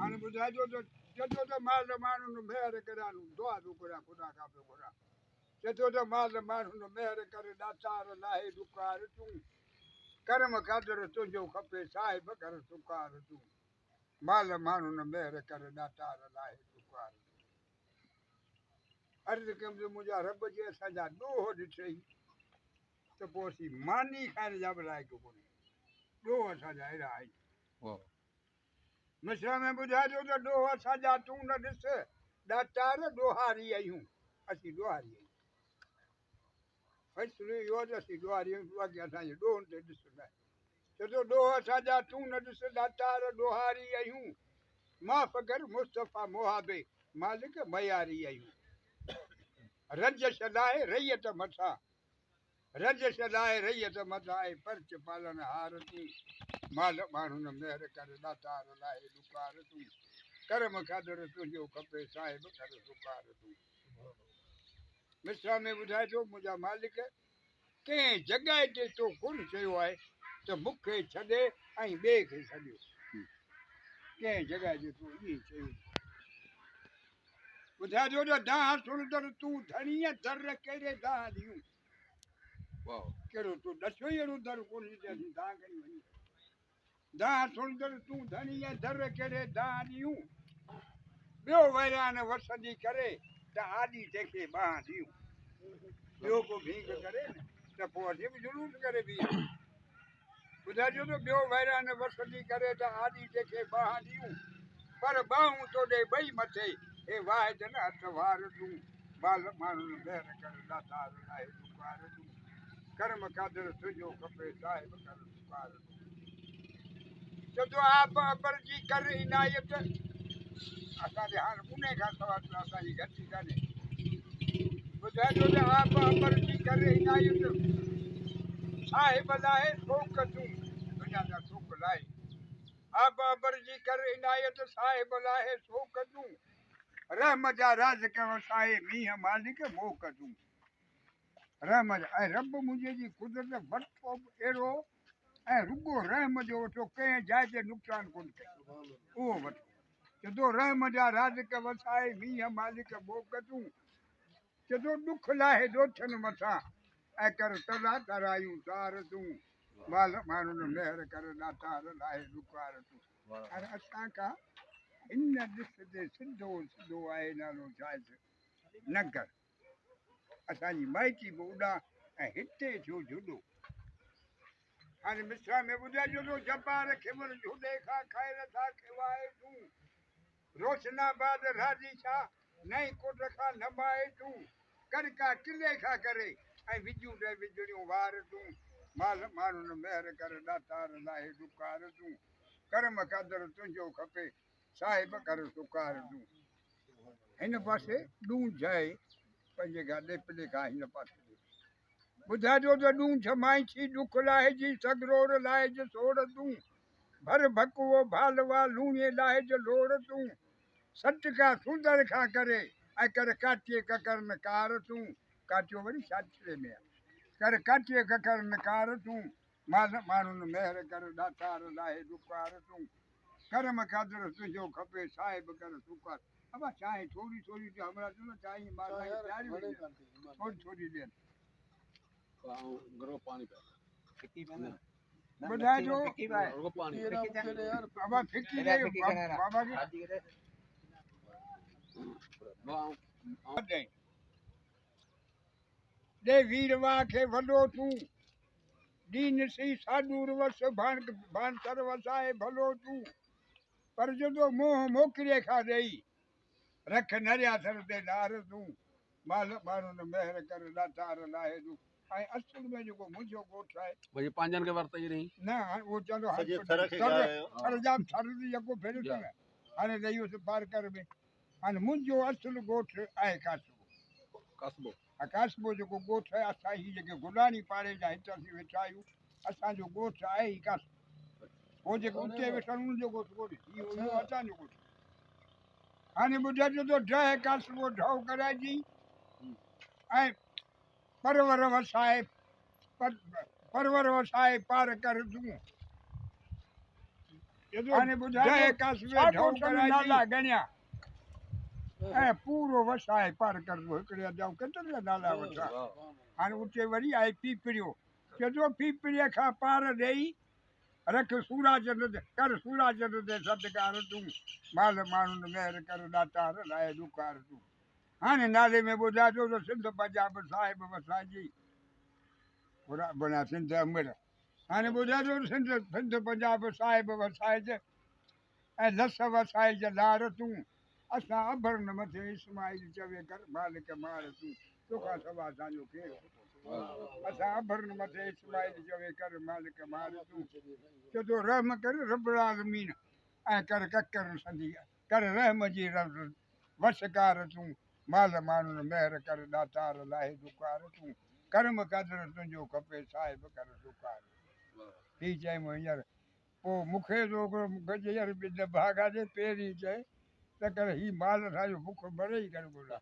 هاڻي ٻڌائجو ته چئجو ته مال ماڻهن مهر ڪريان دعا پيو گهران خدا کان پيو گهران چئجو ته مال ماڻهن مهر ڪر ڏاتار لاهي ڏڪار تون ڪرم قادر تنهنجو کپي صاحب ڪر سڪار تون مال ماڻهن مهر ڪر ڏاتار لاهي ڏڪار تون عرض ڪيم ته منهنجا رب جي اسان جا ڏوهه ڏٺئي ته پوء اسين ماني کائڻ جا به لائق ڪونهي ڏوهه اسان جا اهڙا آهن. مصرع ۾ ٻڌائجو ته ڏوهه اسان جا تون نه ڏس، ڏاتار ڏوهاري آهيون، اسين ڏوهاري آهيون. فيصلو اهو آهي ته اسين ڏوهاري آهيون، باقي اسان جي ڏوهن تي ڏس نه. چئي ٿو ڏوهه اسان جا تون نه ڏس، ڏاتار ڏوهاري آهيون. معاف ڪر مصطفيٰ محابي، مالڪ معياري آهيون. رنجش لاهي رعيت مٿان، رنجش لاهي رعيت مٿان اي پرچ پالڻ هار تون، مال ماڻهن مهر ڪر ڏاتار لاهي ڏڪار تون، ڪرم قادر تنهنجو کپي صاحب ڪر سڪار تون. مصرع ۾ ٻڌائي ٿو منهنجا مالڪ ڪنهن جڳهه تي تو ڪونه چيو آهي ته مون کي ڇڏي ۽ ٻئي کي سڏيو. ڪنهن جڳهه تي تو ائين چيو نه. ٻڌائجو ته دانهن سڻندڙ تون ڌڻيء در ڪهڙي دانهن ڏيون؟ ڪهڙو تو ڏسيو ئي اهڙو در ڪونهي جتي اسين دانهن کڻي وڃون. دانهن سڻندڙ تون ڌڻيء در ڪهڙي دانهن ڏيون؟ ٻيو ويران وسندي ڪري ته آڏي تنهن کي ٻانهن ڏيون. ٻيو ڪو ڀينگ ڪري نه ته پوء اسين به جلوس ڪري بيهون. ٻڌائجو ته ٻيو ويران وسندي ڪري ته آڏي تنهن کي ٻانهن ڏيون، پر ٻانهون توڏي ٻئي مٿي، هي واحد نه هٿ وار تون، مال ماڻهن مهر ڪر ڏاتار لاهي ڏڪار تون، ڪرم قادر تنهنجو کپي صاحب ڪر سڪار تون. چوندو آپ ابر جي ڪر عنايت، اسان کي هاڻ انهي کان سواء ته اسان جي گهٽي ڪانهي. ٻڌائجو ته آپ امر جي ڪر عنايت، صاحب لاهي سوڪ تون، دنيا جا سوڪ لاهي. آپ امر جي ڪر عنايت، صاحب لاهي سوڪ تون، رحم جا رازق وسائي، مينهن مالڪ موڪ تون. رحم جا ۽ رب منهنجي جي قدرت وٺو به اهڙو ۽ رڳو رحم جو وٺو، ڪنهن جاء تي نقصان ڪونه ڪيو، اهو وٺو. چوندو رحم جا رازق وسائي مينهن مالڪ ٻوڪ تون، چوندو ڏک لاهي ڏوٿين مٿان ۽ ڪر تلا ترايون تار تون، مال ماڻهن مهر ڪر ڏاتار لاهي ڏڪار تون. هاڻ اسان کان هن ڏس تي سڌو سڌو آهي نالو ڇا ننگر. اسان جي مائٽي به اڏان ۽ هتي ٿيو جهڏو. هاڻي مصرع ۾ ٻڌائجو ٿو جبار کيمر جهڏي کان خير ٿا کيوائي تون، روشن آباد راضي شاهه نئين ڪوٽ کان نمائي تون، ڪڙڪا قلعي کان ڪري ۽ وجهون ٽي وجهڙيون وار تون، مال ماڻهن مهر ڪر ڏاتار لاهي ڏڪار تون، ڪرم قادر تنهنجو کپي صاحب ڪر سڪار تون. هن پاسي ڏونجهه آهي پنهنجي کان ڏيپلي کان هن پاسي ڏي. ٻڌائجو ته ڏونجهه مائين ٿي ڏک لاهج، سگرور لاهج سوڙ تون، ڀر ڀڪوو ڀالوا لوڻي لاهج لوڙ تون، سٽ ڪا سندر کان ڪري ۽ ڪر ڪاٽيء ڪڪر نه ڪار تون، ڪاٽيو وري ڇاڇري ۾ آ، ڪر ڪاٽيء ڪڪر نه ڪار تون، مال ماڻهن مهر ڪر ڏاتار لاهي ڏڪار تون، ڪرم قادر تنهنجو کپي صاحب ڪر سڪار. ابا چانهه ٿوري ٿوري ڏيو همراهه چوندو چانهه مان اسان کي پياري وئي آهي ٿوري ٿوري ڏين. ٻڌائجو ابا ڦڪي ڏي بابا کي. ڏي وير واهه کي وڏو تون، ڏين سي ساڏور وس ڀانسر وسائي ڀلو تون، پر جدو منهن موڪريء کان ڏيئي، رک نرياسر تي نار تون، مال ماڻهن مهر ڪر ڏاتار لاهي تون. ۽ اصل ۾ جيڪو منهنجو ڳوٺ آهي. ڀئي پنهنجن کي ورتئي رهين. نه هاڻي اهو چوندو هاڻي سڄي ٿر کي ڳايو. ٿر جا ٿر تي يڪو ڦيريس نه هاڻي لهي ويس پارڪر ۾. هاڻي منهنجو اصل ڳوٺ آهي ڪاسبو. ڪاسبو. ها ڪاسبو جيڪو ڳوٺ آهي اسان هي جيڪي گڏاڻي پاڙي جا هت اسين ويٺا آهيون اسان جو ڳوٺ آهي ئي ڪاسبو. هو جيڪي اتي ويٺا آهن انهن جو ڳوٺ ڪونهي هي اهو اسان جو ڳوٺ. هاڻي ٻڌائجو ته ڊهه ڪاسبو ڍؤ ڪرائجي ۽ پرور وسائي پرور وسائي پار ڪر تون. هاڻي ٻڌاء ڪاسبي ڍؤ ڪرائي نالا ڳڻيا ۽ پورو وسائي پار ڪر ٿو هڪڙي اڌ ڪيترا نالا وٺا. هاڻي اتي وري آهي پيپريو، چئجو پيپريء کان پار ڏيئي رک سوراچند تي، ڪر سوراچند تي صدقار تون، مال ماڻهن مهر ڪر ڏاتار لاهي ڏکار تون. هاڻي نالي ۾ ٻڌائجو ته سنڌ پنجاب صاحب وسائجي بنا سنڌ امڙ. هاڻي ٻڌائجو ته سنڌ سنڌ پنجاب صاحب وسائج ۽ لس وسائج لار تون، اسان اڀرن مٿي اسماعيل چوي ڪر مالڪ مار تون، توکان سوا اسان جو ڪير اسان اڀرن مٿي اسماعيل چوي ڪر مالڪ مار تون، چوٿو رحم ڪر رب العالمين ۽ ڪر ڪڪر سندي ڪر رحم جي وسڪار تون، مال ماڻهن مهر ڪر ڏاتار لاهي ڏڪار تون، ڪرم قدر تنهنجو کپي صاحب ڪر سڪار. هي چيم هينئر پوء مون کي ٿو هڪڙو مون کي چئي يار ٻن ڀاڳا جي پهرين چئي ته ڪر هي مال اسان جو بک مري ئي ڪر گولا.